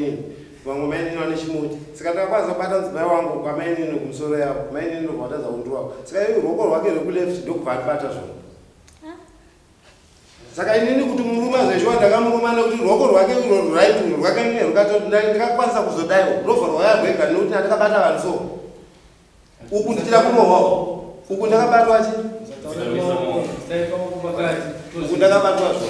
kwamainini, vamwe mainini vane chimuti. Saka ndakakwanisa kubata mudzimai wangu kwamainini kumusoro yavo, mainini ndobva vatadza kundirova. Saka iye ruoko rwake rwekuleft ndokubva andibata zvona. Saka inini kuti murume azveshuwa ndakamuruma nekuti ruoko rwake urwo right urwo rwakange rwukato ndakakwanisa kuzodaiwo rwobva rwauya rwega nekuti ndakabata vanhu so uku ndichida kurohwawo uku ndakabatwa chi uku ndakabatwa zvo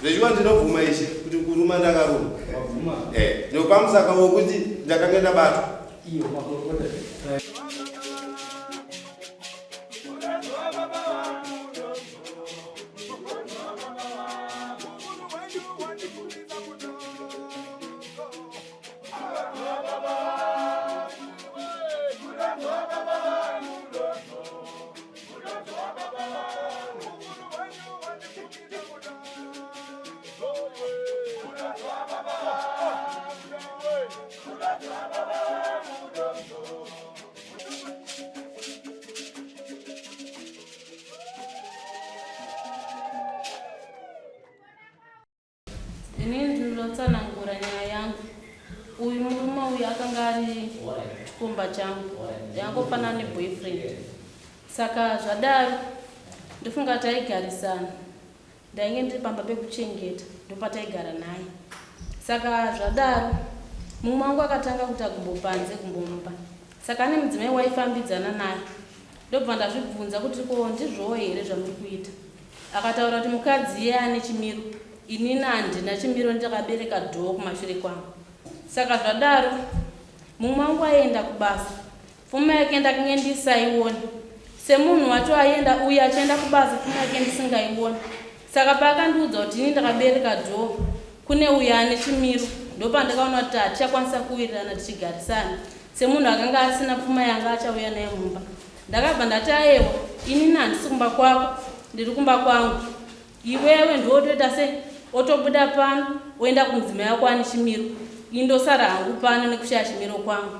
zveshuwa ndinobvuma ishe kuti kuruma ndakaruma eh, nepamusaka wokuti ndakange ndabatwa. Ini ndinotsanangura nyaya yangu. Uyu murume uyu akanga ari chikomba changu, yangofanana neboyfriend. Saka zvadaro ndofunga taigarisana. Ndainge ndiri pamba pekuchengeta ndopataigara naye. Saka zvadaro mumwe wangu akatanga kuita gumbo panze gumbo mumba. Saka ane mudzimai waifambidzana naye. Ndobva ndazvibvunza kuti ko ndizvowo here zvamuri kuita. Akataura kuti mukadzi iye ane chimiro inini handina chimiro ndakabereka dhoo kumashure kwangu. Saka zvadaro mumwe wangu aienda kubasa Pfuma yake ndakange ndisaiona. Semunhu wacho aienda uye achienda kubasa pfuma yake ndisingaioni. Saka paakandiudza kuti ini ndakabereka door kune uyo ane chimiro ndopandakaona kuti hatichakwanisa kuwirirana tichigarisana semunhu akanga asina pfuma yanga achauya nayo mumba. Ndakabva ndati ayewa inini handisi kumba kwako ndiri kumba kwangu. Iwewe ndiwe otoita se otobuda pano oenda kumudzimai wako ane chimiro ini ndosara hangu pano nekushaya chimiro kwangu.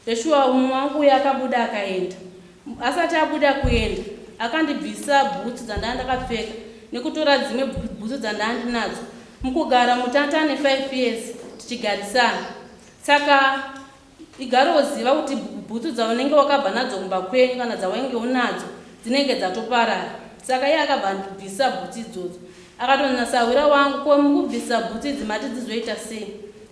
Zveshuwa umwe wangu uya akabuda akaenda. Asati abuda kuenda akandibvisa bhutsu dzandanga ndakapfeka nekutora dzimwe bhutsu dzandanga ndinadzo. Mukugara mutata ane 5 years tichigarisana. Saka igaroziva kuti bhutsu dzaunenge wakabva nadzo kumba kwenyu kana dzawainge unadzo dzinenge dzatoparara. Saka iye akabva andibvisa bhutsu idzodzo. Akatonzi nasahwira wangu ko mukubvisa bhutsu idzi mati dzizoita sei?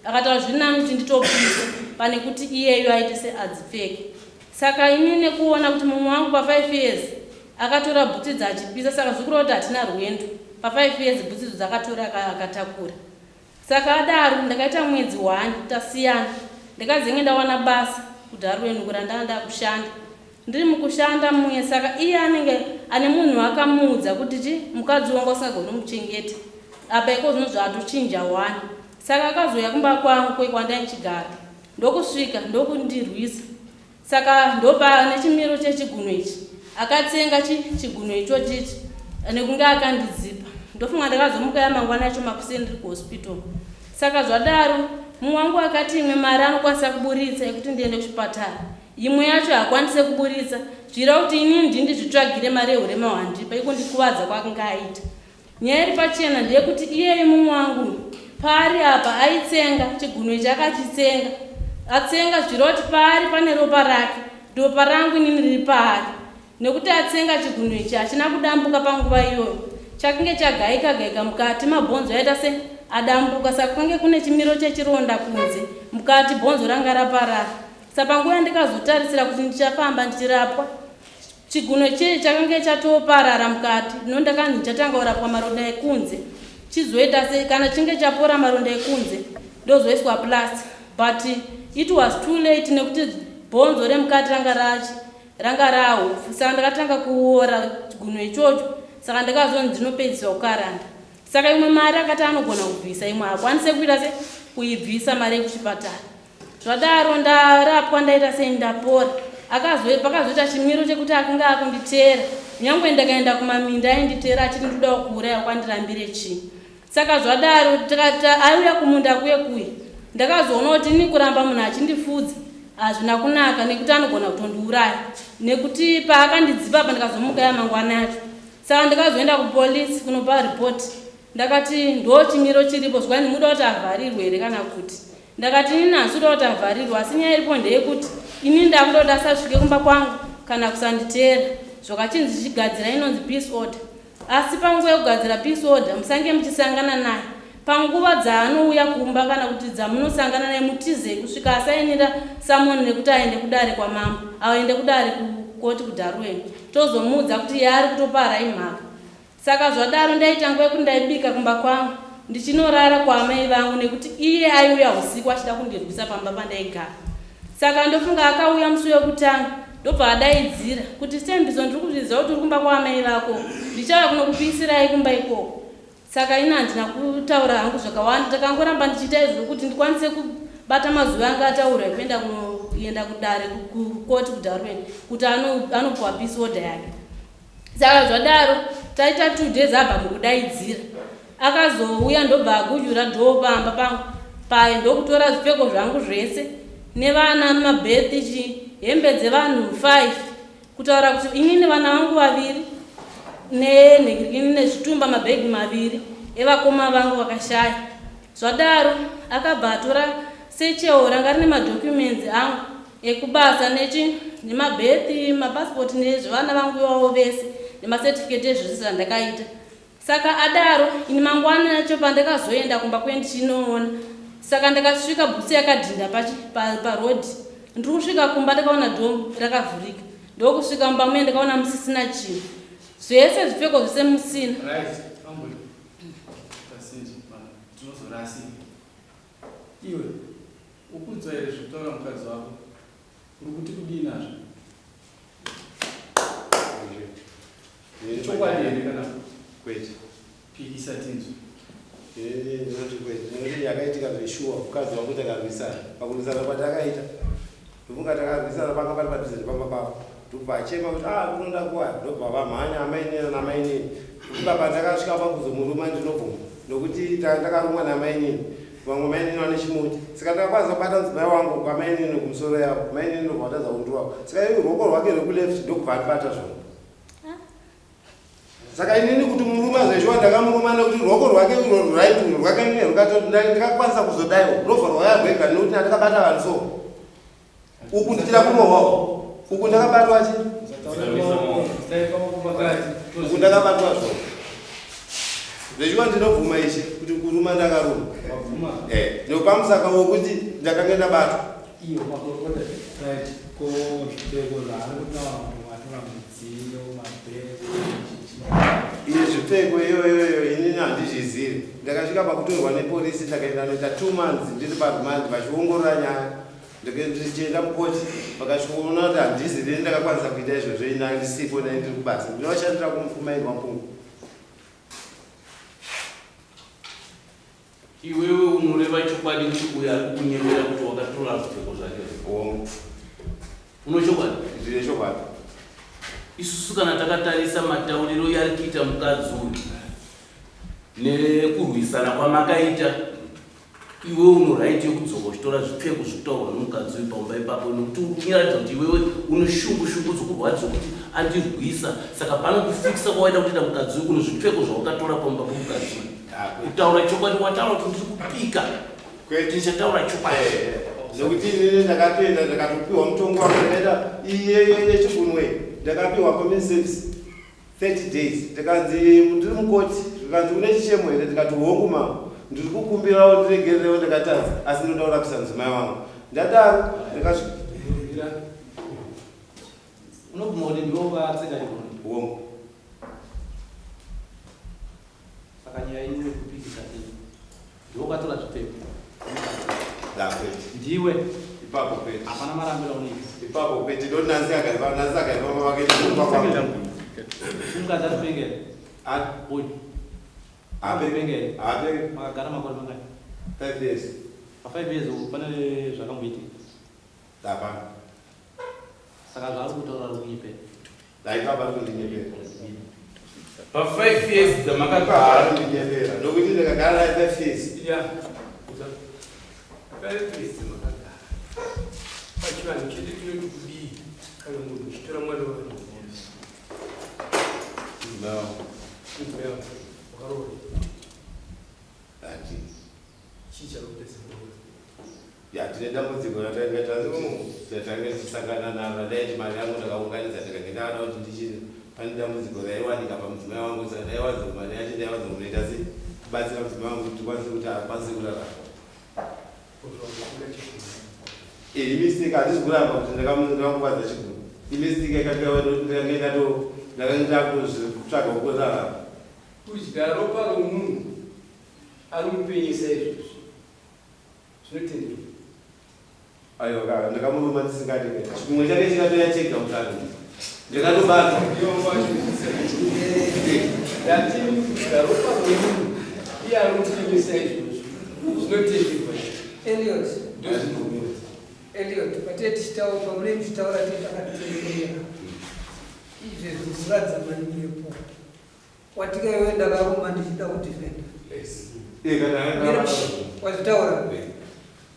Akataura zviri nani kuti nditopisa pane kuti iyeyu aite seadzipfeke. Saka ini nekuona kuti mumwe wangu pa5 years akatora bhutsu idzi achipisa saka zviri kureva kuti hatina rwendo. Pa5 years bhutsu idzo dzakatora akatakura. Saka adaro ndakaita mwedzi one tasiyana. Ndakazenge ndawana basa kuDarwin uko randanga ndakushanda. Ndiri mukushanda muye saka iye anenge ane munhu akamuudza kuti chi mukadzi wangu asingagoni kumuchengeta. Apa iko zvino zvatochinja wani. Saka akazouya kumba kwangu kuye kwandaichigara ndokusvika ndokundirwisa. Saka ndopa nechimiro chechigunwe ichi akatsenga chi chigunwe ichochi ichi nekunge akandidzipa. Ndofunga ndakazomuka yamangwana yacho makuseni ndiri kuhospital. Saka zvadaro mumwe wangu akati imwe mari anokwanisa kuburitsa yekuti ndiende kuchipatara. Imwe yacho haakwanise kuburitsa zvireva kuti inini ndini ndizvitsvagire mari yehurema hwandipa ikundikuvadza kwaakanga aita. Nyaya iri pachena ndeyekuti iyeyu mumwe wangu paari apa aitsenga chigunwe ichi akachitsenga atsenga zvichireva kuti paari pane ropa rake ropa rangu inini riri paari nekuti atsenga chigunwe ichi hachina kudambuka panguva iyoyo chakange chagaika gaika mukati mabhonzo aita se adambuka saka kwange kune chimiro chechironda kunze mukati bhonzo ranga raparara sa panguva yandikazotarisira kuti ndichafamba ndichirapwa Chigunwe chiye chakange chatoparara mukati no ndakanzi ndichatanga kurapwa maronda ekunze chizoita sei kana chinge chapora maronda ekunze ndozoiswa plaster but it was too late nekuti bhonzo remukati ranga rachi ranga rahupfu saka ndakatanga kuora chigunwe ichocho saka ndakazonzi ndinopedziswa kukaranda saka imwe mari akati anogona kubvisa imwe haakwanise kuita se kuibvisa mari yekuchipatara Zvadaro ndarapwa ndaita sei ndapora. Akazo pakazoita chimiro chekuti akanga akunditeera. Nyangwe ndakaenda kumaminda ainditeera achiti ndoda kukuuraya kwandirambire chii. Saka zvadaro tikati aiuya kumunda kuye kuye. Ndakazoona kuti ini kuramba munhu achindifudza hazvina kunaka nekuti anogona kutondiuraya. Nekuti paakandidzipa apa ndikazomuka yamangwana yacho. Saka ndikazoenda kupolice kunopa report. Ndakati ndo chimiro chiripo zvikanzi muda kuti avharirwe here kana kuti ndakati inini handisi kuda kuti avharirwe asi nyaya iripo ndeyekuti inini ndakuda kuti asasvike kumba kwangu kana kusanditeera zvakachinzi chigadzira inonzi peace order asi panguva yekugadzira peace order musange muchisangana naye panguva dzaanouya kumba kana kuti dzamunosangana naye mutizei kusvika asainira samoni nekuti aende kudare kwamambo aende kudare kukoti kuDarwin tozomuudza kuti yaari kutopara imhaka Saka zvadaro ndaita nguva yekuti ndaibika kumba kwangu ndichinorara kwaamai vangu nekuti iye aiuya husiku achida kundirwisa pamba pandaigara. Saka ndofunga akauya musi wekutanga ndobva adaidzira kuti Sithembiso ndiri kuzviziva kuti uri kumba kwaamai vako ndichauya kunokupisirai kumba ikoko. Saka ini handina kutaura hangu zvakawanda ndakangoramba ndichiita izvo kuti ndikwanise kubata mazuva anga ataurwa ekuenda kuenda kudare kukoti kuDarwin kuti anopuwa peace order yake. Saka zvadaro taita 2 days abva mukudaidzira akazouya ndobva agujura door pamba pangu paye ndokutora zvipfeko zvangu zvese nevana mabirth chi hembe dzevanhu 5 kutaura kuti inini vana vangu vaviri nenhingirikini nezvitumba mabhegi maviri evakoma vangu vakashaya zvadaro akabva atora secheo ranga rine madocuments angu ekubasa nechi nemabirth mapassport nezvevana vangu ivavo vese nemacertificate ezvese zvandakaita saka adaro ini mangwana acho pandakazoenda kumba kuye ndichinoona saka ndakasvika bhutsu yakadhinda parodhi ndiri kusvika kumba ndakaona dho rakavhurika ndokusvika mumba muye ndakaona musisina chinhu zvese zvipfeko zvese musina Iwe Ukunzwa here zvikutaura mukadzi wako? Urikuti kudii nazvo? Chokwadi here kana kwete? Pikisa tinzwe. Ndinoti kwete, ndinoti yakaitika zveshuwa mukadzi wangu takarwisana. Pakurwisana kwatakaita ndofunga takarwisana panga pari padhuze nepamba pavo ndobva achema kuti ah kunoda kuwaya ndobva vamhanya amainini namainini kuba pandakasvika pakuzomuruma ndinobvuma nokuti ndakarumwa namainini Vamwe mainini vane chimuti saka ndakakwanisa kubata mudzimai wangu kwamainini kumusoro yavo mainini ndobva vatadza kundirova saka iye ruoko rwake rwekuleft ndokubva andibata zvongo saka inini kuti muruma zveshuwa ndakamuruma nekuti ruoko rwake urwo right urwo rwakange rwukatondakakwanisa kuzodaiwo rwobva rwauya rwega nekuti ndakabata vanhu so uku ndichida kurohwawo uku ndakabatwa chi uku ndakabatwa zvo zveshuwa ndinobvuma ishe kuti kuruma ndakaruma eh, nepamusaka wokuti ndakange ndabatwa iye zvipfeko iyoyoyo inini handizvizivi ndakasvika pakutorwa nepolisi ndakaenda noita 2 months ndiri paremand vachiongorora nyaya Ndichienda mukoti vakasvikoona kuti handizi ndini ndakakwanisa kuita izvozvo ini ndisipo ndai ndiri kubasa ndinovashandira kumaini waMpungu. Iwewe unoreva chokwadi kuti uyo ari kukunyepera kuti wakatora zvipfeko zvake? Hongu. Uno chokwadi? Ndine chokwadi. Isusu kana takatarisa matauriro yari kuita mukadzi uyu nekurwisana kwamakaita Iwewe uno right yekudzoka uchitora zvipfeko zvikutaurwa nomukadzi uyu pamumba ipapo nekuti uri kunyaradza kuti iwewe une shungu shungu dzokurwadziwa kuti andirwisa saka pano kufikisa kwawaida kutoita mukadzi uyu une zvipfeko zvawakatora pamumba pomukadzi uyu kutaura chokwadi wataura kuti ndiri kupika kuti ndichataura chokwadi eh, eh. nekuti inini ndakatoenda ndakatopiwa mutongo wangu ndakaita iye yechigunwe ndakapiwa community service 30 days ndikanzi ndiri mukoti zvikanzi une chichemo here ndikati hongu mama ndiri kukumbirawo ndiregererewo ndakatadza asi ndinoda kurapisa mudzimai wangu ndadaro ndikasvi Unobvuma kuti ndiwe wakatsika chigunwe? Hongu. Saka nyaya ino yekupikisa iyi ndiwe wakatora zvipfeko. Da kwete. Ndiwe. Ipapo kwete. Hapana marambiro aunoita. Ipapo kwete ndoti nansi akari pa nansi akari pa mama vake ndikupa kwangu. Mukadzi aripengere. A Uyu. Ape Pengere. Ape Makagara makore mangani? 5 years. Pa 5 years uku pane zvakamboitika. Hapana. Saka zvaari kutaura ari kunyepera. Ndaipapa ari kundinyepera. Pa 5 years dzamakagara. Ari kundinyepera. Ndokuti ndakagara naye 5 years. Yeah. 5 years makagara. Pachivanhu chedu tinoti kudii kana munhu uchitora mwana wevanhu? No. Wakaroora. Ati. Chii chakakuita sekurwadza? Ya, tine dambudziko ratanga tatanga tichisangana naro radaiti mari yangu ndakaunganidza ndikange ndaona kuti ndichiri pane dambudziko raiwanika pamudzimai wangu saka ndaiwanza mari yacho ndaiwanza kunoita sei kubatsira mudzimai wangu kuti tikwanise kuti akwanise kurarama. Eh, imistake handisi kuramba kuti ndakamukuvadza chiguru. Imistake yakanga ndakange ndato ndakange ndakutsvaga kurarama. Kudya ropa romunhu ari mupenyu saizvozvi zvinotenderwa? Aiwa ka ndakamuruma ndisingadi ka. Chigunwe chake chikatoya chega mukanwa. Ndakatobatwa. Ndati kudya ropa romunhu iye ari mupenyu saizvozvi zvinotenderwa here? Elliot, Ndozvinobvunza. Elliot, patee tichitaura pamunei muchitaura tee takateerera. Izvezvi kuratidza manyepo. Watika iwe ndakaruma ndichida kudefenda. Eh, kana Mira, wazvitaura.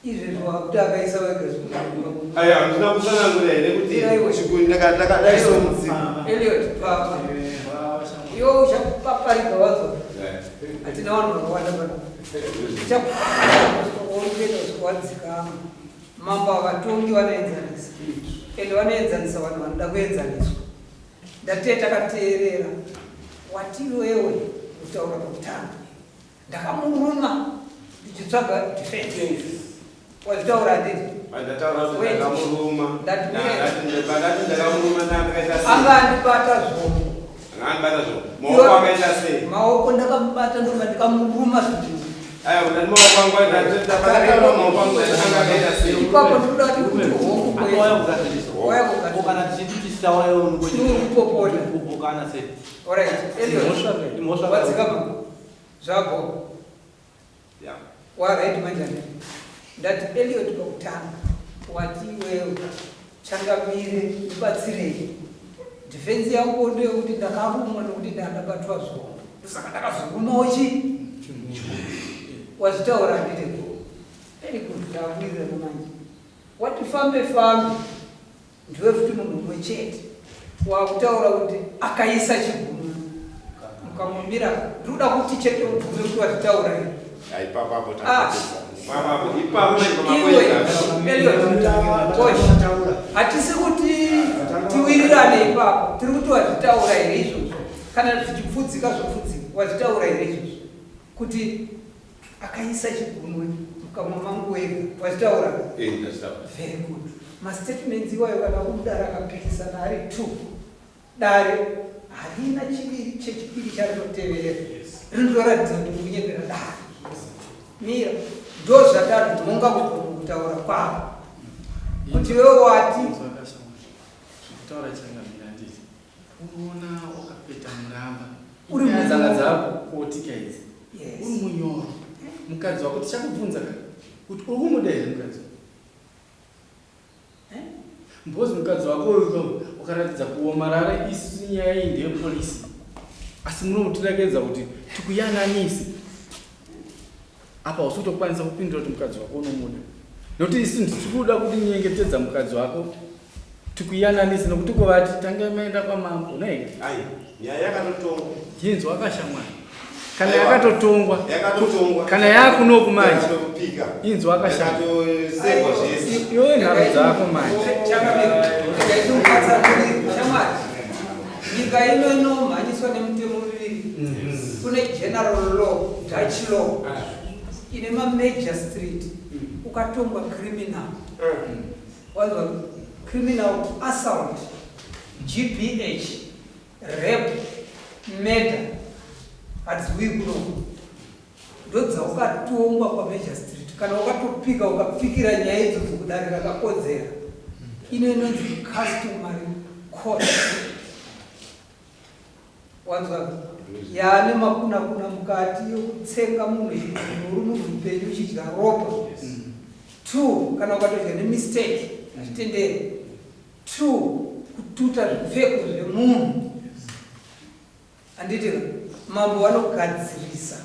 Izvezvi wakuti akaisa wega zvikunhu. Aiwa, handina kutsanangura here kuti chigunwe ndakadaiso mudzimu. Elliot, papa. Iwe uchapaparika wazo. Hatina vanhu vakawanda pano. Uchakuenda kusvika wadzikama. Mambo havatongi vanoenzanisa. Ende vanoenzanisa vanhu vanoda kuenzaniswa. Ndatee takateerera. Wati iwewe kutaura pakutanga. Ndakamuruma ndichitsvaga defense. Wazvitaura handiti? Ndataura kuti Wait. ndakamuruma. Ndati Ndati ndakamuruma ndakaita sei? Anga andibata zvombo. Anga andibata zvombo. Maoko akaita sei? Maoko ndakamubata ndobva ndikamuruma zvidhuru. Aiwa, ndati maoko angu ndati ndakataura maoko angu ndati anga akaita sei? Ipapo ndinoda kuti kuti hongu Akauya kwete. kugadzirisa. Wauya kugadzirisa. Ko kana tichiti tichitaura iwe unongo- Iwe uri kupopota. Kupokana sei? Alright, Elliot. Imhosva. Wadzikama. Zvako. Yeah. Waright manje handiti? Ndati Elliot pakutanga wati iwewe changamire ndibatsirei. Defense yangu ndeyekuti ndakarumwa nekuti ndandabatwa zvombo. Saka ndakazorumawo chi? Wazvitaura handiti? Very good, ndakuwirirana manje. Wati fambe fambe ndiwe futi munhu umwe chete wakutaura kuti akaisa chigunwe mukamumira. Ndikuda kuti chete ubvume kuti wazvitaura here? Ah, ipapo apo Ah. tapedza. Ipapo apo ipapo Iwe, makwenda. Elliot, Gosh, hatisi kuti tiwirirane ipapo, tiri kuti wazvitaura here izvozvo? Kana zvichipfudzika zvopfudzika, wazvitaura here izvozvo kuti akaisa chigunwe mukamwa mangu wega? Wazvitaura? Eh, ndazvitaura. Very good. Mastatements iwayo kana kumudare akapikisana ari two, dare harina chiviri chechipiri charinoteverera, rinotoratidza kuti kunyepera dare. Mira, ndo zvatanhonga kubva mukutaura kwavo kuti iwe wati Zvekutaura changamira handiti unoona wakapeta muramba Uri Nyaya dzanga munyoro. dzakukotika idzi. Yes. Uri munyoro mukadzi wako tichakubvunza ka kuti uri kumuda here mukadzi wako? Eh? Mbozi mukadzi wako uyu wakaratidza kuomarara, isu nyaya iyi ndeyepolisi asi munotirekedza kuti tikuyananise apa usi kutokwanisa kupindura kuti mukadzi wako unomuda nokuti isu tikuda kuti nyengetedza mukadzi wako tikuyananise nokuti kuvati tange maenda kwamambo nei. Ai, nyaya yakatotongwa. Jinzwa akashamwari kana Aiwa. yakatotongwa Yakatotongwa. kana yakunoku manje Yakatopika. Inzwa akashama. Yakatosekwa zvese. Iwe nharo dzako manje. Changamire, regai ndikutsanangurire. Shamwari, nyika ino inomhanyiswa nemutemo miviri. Kune general law, Dutch law, ine mamajor street. Ukatongwa criminal, wanzwa, criminal assault, GBH, rape, murder, hadziuyi kuno. Ndodzaukatongwa kwamajor street. Kana wakatopika ukapikira nyaya idzodzo kudare rakakodzera, ino inonzi customary court, wanzwa, yaane makuna kuna mukati yokutsenga munhu chidzinhu uri munhu mupenyu uchidya ropa. Two, kana ukatodya nemistake hazvitenderi. Two, kututa zvipfeko zvemunhu, handiti? Mambo vanogadzirisa.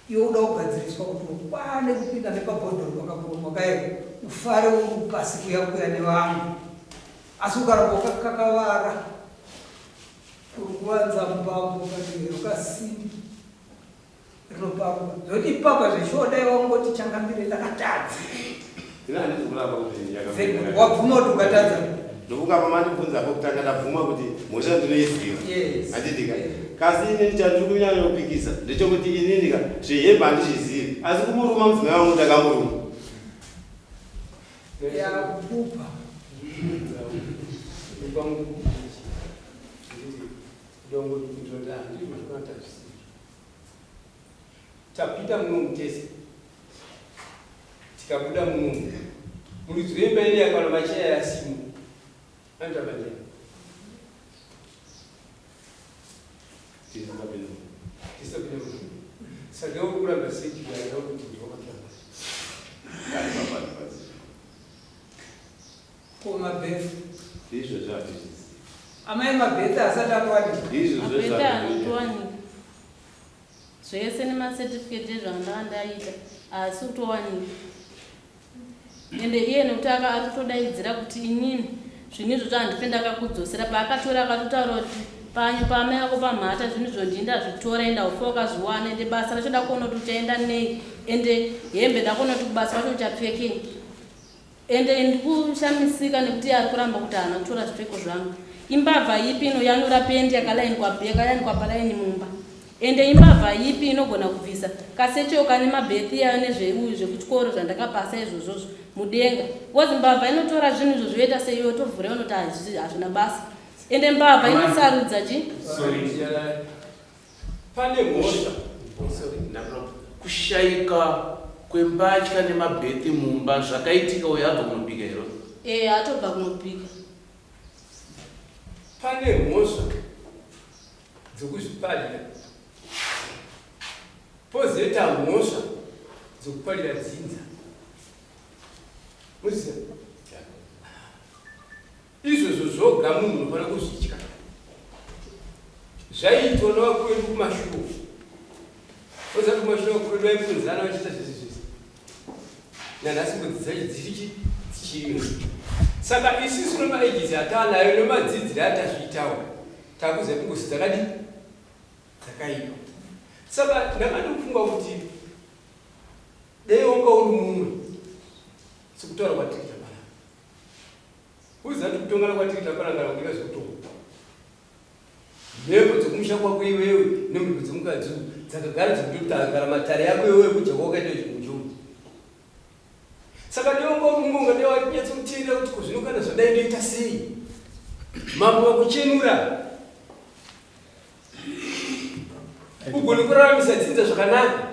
Iwe uda kugadziriswa kuti ukwane kupinda nepabhodhoro pakamuromo kayo, ufare uri pasi kuya kuya nevamwe, asi ukaramba wakakakavara uri kuwanza mbambo kadero kasimbi. Rinoparwa zvoti ipapa zveshuwa dai wangoti changamire ndakatadza. Ini handisi kuramba kuti Very good. Wabvuma kuti ukatadza. Ndofunga pamandibvunza pokutanga ndabvuma kuti mhosva ndinoiziva. Yes. Handiti ka? Kasi inini chandiri kunyanya kupikisa ndechekuti inini ka zvehembe handizvizivi asi kumuruma mudzimai wangu ndakamuruma. Ya kupupa. Tapinda muno mutese tikabuda muno muridzi wemba ine yakwana macheya yasimu anoita manjani tisapinda muno saka iwe kuramba sejigara kuti ndiwakatora Ko mabhefu. Ndizvo zvatizviziva. Amai mabhefu asati atowanikwa. Ndizvo Mabheti anotowanikwa zvese nemacertificate ezvandanga ndaita asi kutowanikwa ende iye nekuti aka ari kutodaidzira kuti inini zvinhu izvozvo handife ndakakudzosera paakatora akatotaura kuti panyu paamai ako pamhata zvinhu izvo ndini ndazvitora ende haufe wakazviwana ende basa racho ndakuona kuti uchaenda nei ende hembe ndakuona kuti kubasa kwacho uchapfekei Ende ndikushamisika nekuti iye arikuramba kuti haana kutora zvipfeko zvangu. Imbavha ipi inoyanura pendi yakalainwa yakayanikwa palaini mumba? Ende imbavha ipi inogona kubvisa kasecho kane mabirth iyayo nezveuyu zvekuchikoro zvandakapasa izvozvozvo mudenga? Because mbavha inotora zvinhu izvo zvoita sei iwe tovhura unoti hazvina basa. Ende mbavha inosarudza chi? Sorry. Pane mhosva. Kushaika kwembatya nemabhethi mumba zvakaitika uyo abva kunobika here? Eh, atobva kunobika. Pane mhosva dzokuzviparira pozoita mhosva dzokuparira dzinza. Muziva? Izvozvo zvoga munhu unofanira kuzvitya. Zvaiitwa nevakuru vedu kumashure. Oziva kuti kumashure vakuru vedu vaifunzana vachiita zvese zvese. Nanhasi mbudzi dzacho dzirichi dzichiriyo. Saka isusu nemaages ataanayo nemadzidzire atazviitawo takuziva kuti ngozi dzakadii dzakaipa. Saka ndakatofunga kuti dai wanga uri mumwe sekutaura kwatiri tapanapa. Uziva kuti kutongana kwatiri tapanangana kuita zvekutonga. Mhepo dzekumusha kwako iwewe nemhepo dzemukadzi uyu dzakagara dzekutotagara matare yako iwewe kudya kwawakaita chimujoni. Saka ndionga uri mumwe ungadai wanyatsokuteerera kuti ko zvino kana zvadai ndoita sei? Mambo vakuchenura. Ugone kuraramisa dzinza zvakanaka.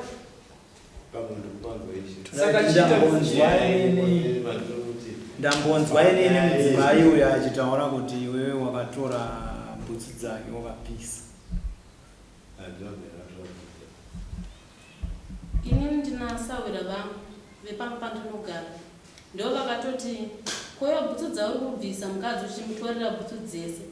Ndambonzwa inini mudzimai uyo achitaura kuti iwewe wakatora bhutsu dzake wakapisa. Inini ndina sahwira vangu vepamba pandinogara ndo vakatoti koiwe bhutsu dzauri kubvisa mukadzi uchimutorera bhutsu dzese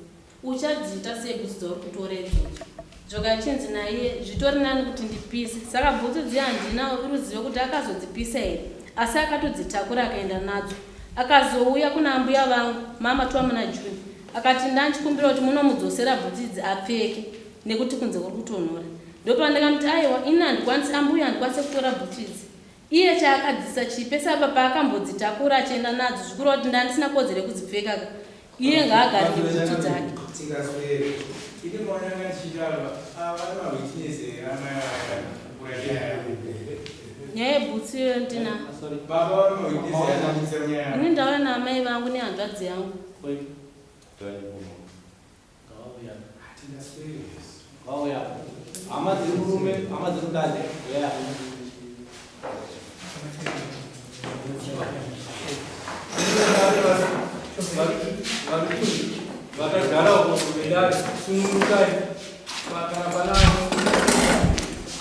Uchadziita sei bhutsu dzauri kutora idzodzo? Zvakachinzi naiye zvitori nani kuti ndipise. Saka bhutsu dziya handina ruzivo kuti akazodzipisa here asi akatodzitakura akaenda nadzo. Akazouya kuna ambuya vangu mama twa muna June akati ndanchikumbira kuti munomudzosera bhutsu idzi apfeke nekuti kunze kuri kutonhora. Ndopandakamuti aiwa ini handikwanisi ambuya handikwanise kutora bhutsu idzi. Iye chaakadzisa chii pese apa paakambodzitakura achienda nadzo zvikureva kuti ndandisina kodzero yekudzipfeka ka iye ngaagarire bhutsu dzake. Tikaswere ini maona anga ndichiita ava ava vari mawitness here amai ava kupura nyaya yavo. Nyaya yebhutsu iyoyo ndina. Baba vari mawitness here anobudisa nyaya yavo. Ini ndauya naamai vangu nehanzvadzi yangu. Vauya. Hama dzemurume, hama dzemukadzi. Yeah. Vakagara uko kuvedare, sunungukai. Kana pana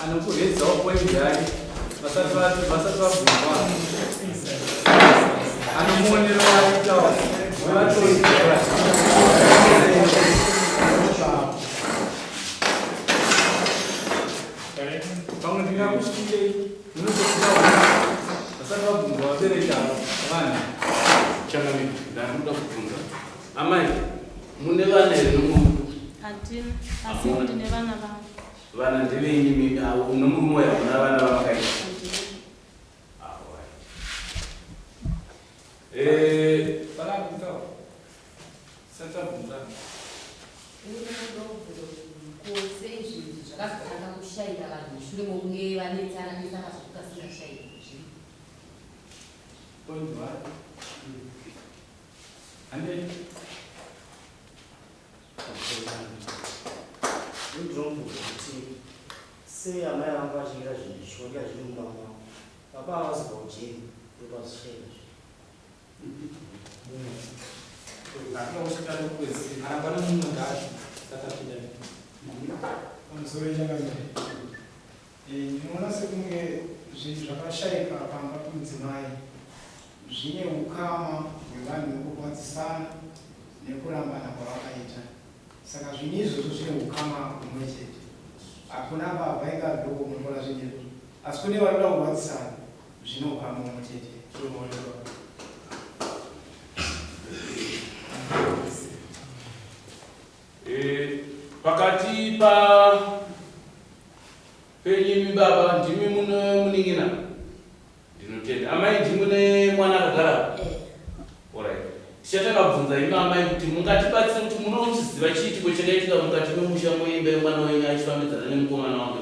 anokuredzawo point yake vasati vasati vabvunzwa. Anomuonero waaitawo vatoita. Pamwe ndingakusvikei munotokuda vasati vabvunzwa vabereki ava vana. Changamire, ndakuda kubvunza. Amai, mune vana here nomurume? Handina, asi ndine vana vangu. Vana ndevenyu imi avo nomurume uyo hamuna vana vamakaita? Ah, alright. Eh, Pana kubvunzawo? Tisati tabvunza. Ndinoda kubvunza kuti ko sei zvinhu zvakazotanga kushaika vanhu mushure mokunge vanetsana netsana zvakukasika kushaika zviri Point one. Handei. Ndinombudza kuti sei amai vangu vachingira zvinhu zvichioneka zviri mumba mavo. Baba havazobva kujeri ndopazvishaika zvinhu. Pamusoro changamire. Ndinoona sekunge zvinhu zvakashaika pamba pemudzimai zvine ukama hwevanhu vekurwadzisana nekurambana kwavakaita. Saka zvinhu izvozvo zvine ukama humwe chete. Hakuna mbavha ingabve unotora zvinhu izvozvo. Asi kune vanoda kurwadzisana zvine ukama humwe chete. Zvinoonekwa. Eh, pakati pa penyu imi baba ndimi mune munin'ina ndinotenda amai ndimune mwana akagara alright tichatanga kubvunza imi amai kuti mungatibatsire kuti munochiziva chiitiko chakaitika mukati memusha muimba yemwana wenyu achifambidzana nemukomana wake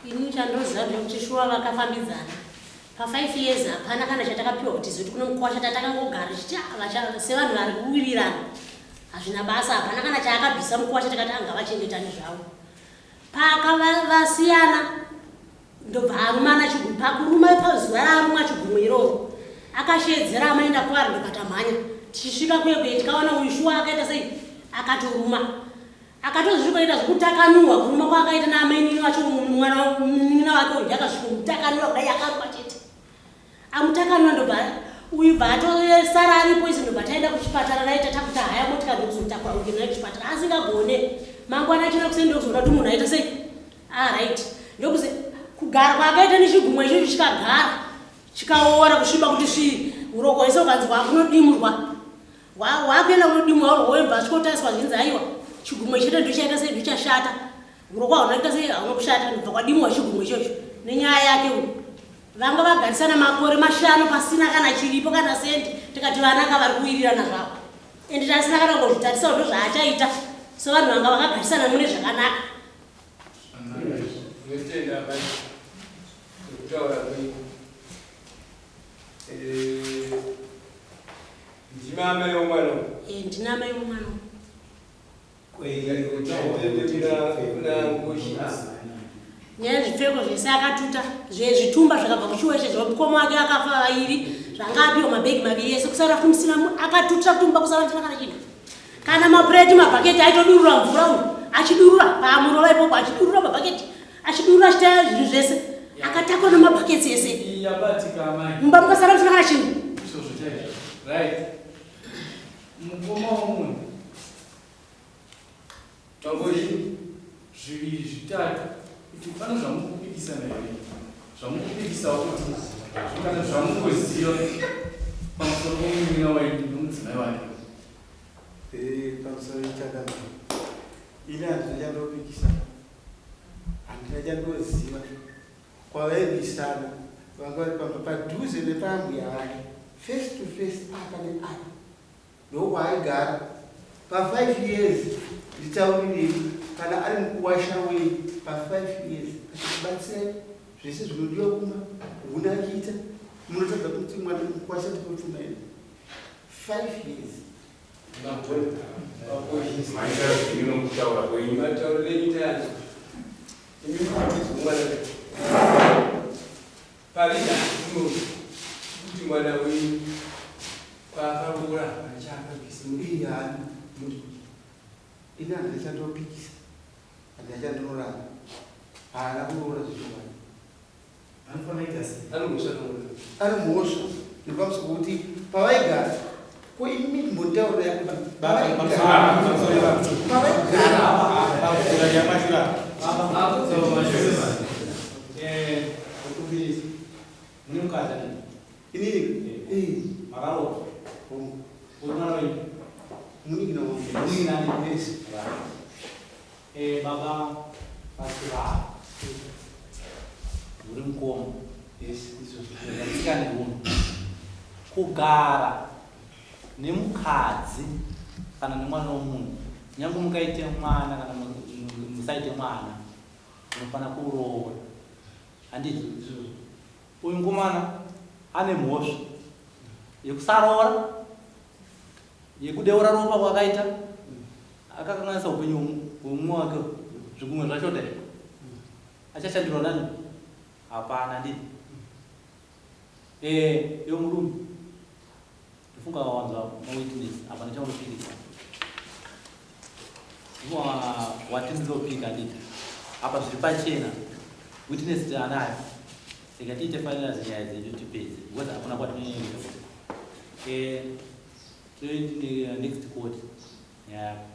Ini chandoziva ndekuti shuwa vakafambidzana pa5 years hapana kana chatakapiwa kuti zoti kuno mukwasha tatakangogara tichiti "Ah, sevanhu vari kuwirirana hazvina basa hapana kana chaakabvisa mukwasha takati angavachengetani zvavo pakavasiyana ndobva arumana chigumwe pakuruma pazuva raarumwa chigumwe iroro akashedzera amaenda kwaari ndikatamhanya tichisvika kuye kuye tikaona uyu shuwa akaita sei akatoruma akatozvikoita zvekutakanurwa kuruma kwaakaita naamainini wacho mwana munin'ina wake uyu akasvikomutakanura kudai akaruma chete amutakanura ndobva uyu bva atosara aripo izi ndobva taenda kuchipatara naita takuta haya motikari ndokuzomutakura kuenda naye kuchipatara asingagone mangwana achina kuseni ndokuzoona kuti munhu aita sei ah right ndokuze kugara kwaakaita nechigumwe ichocho chikagara chikaora kusviba kuti svi uroko hwese ukanzi hwakunodimurwa wakuenda kunodimwa uroko webva asvikotariswa zvinzi aiwa chigumwe chete ndochaita sei ndochashata uroko hauna kuita sei hauna kushata ndobva kwadimwa chigumwe ichocho nenyaya yake uyu vanga vagarisana makore 5 pasina kana chiripo kana sendi tikati vananga vari kuwirirana zvavo ende tasina kana kungozvitarisa ndo zvaachaita so vanhu vanga vakagarisana mune zvakanaka Ndinotenda amai nekutaura kwenyu. Eh, ndimi amai womwana uyu? Eh, ndina amai womwana uyu. Kuna Ngoshi. Nyaya yezvipfeko zvese akatuta zvezvitumba zvakabva kuchiweshe zvemukoma wake akafa vairi zvanga apiwa mabhegi maviri ese kusara futi musina akatutira futi mumba kusara musina kana chinhu kana mapureti mabhaketi aitodurura mvura uyu achidurura paamurova ipopo achidurura mabhaketi achidurura achitaya zvinhu zvese akatakwa nemabhaketi ese Yabatika amai. mumba mukasara musina kana chinhu Izvozvo chaizvo. Right. Mukoma womunhu. Tangoshi. Zviviri zvitatu kuti pane zvamukupikisana here zvamukupikisawo kuti kana zvamungoziva pamusoro pomunin'ina wenyu nomudzimai wake. Pamusoro chakanaka ini handina chandopikisa handina chandoziva kwavaibvisana vanga vari pamba padhuze nepambuya vake face to face apa neapa ndokwaaigara pa5 years nditaurirei kana ari mukuwasha wei pa5 years achikubatsirai zvese zvinodiwa kumba hunakiita munotadza kuti mwana mukuwasha tipopfuma ine 5 years maita zvinhu nokutaura kwenyu Matauriro enyu tayanzwa. Imi mukuti mwana wedu. Pari nhasi kuti mwana wenyu kwaakaroora hapana chaakabvisa iyani ini handina chandopikisa handina chandinoramba haana kuroora zvechokwadi Anofanira kuita sei? Ane mhosva noona. Ane mhosva nepamusoro pokuti pavaigara ko imi mbontaurira kuti pavaigara pavaigara Mune mukadzi ani? Inini? Makaroora? Hongu. Uyu mwana wenyu? Munin'ina wangu. Munin'ina ani? Yes. Right. Baba Pasirara. Uri mukoma. Yes, izvozvo. Tsika neunhu. Kugara nemukadzi kana nemwana womunhu, nyange mukaite mwana kana musaite mwana, unofanira kuroora. Handizvo? Uyu mukomana ane mhosva yekusaroora, yekudeura ropa kwakaita, akakanganisa upenyu hwemumwe wake, zvigumwe zvacho dai achashandirwa nani? Hapana, handiti? Iwe murume, ndifunga wawanzwa mawitness, hapana chaunopikisa. Wati ndinopika, handiti? Apa zviri pachena, witness anayo. Saka tiite finalize nyaya dzedu tipedze, because hakuna kwatinonyanya. Toende next court nyaya yako.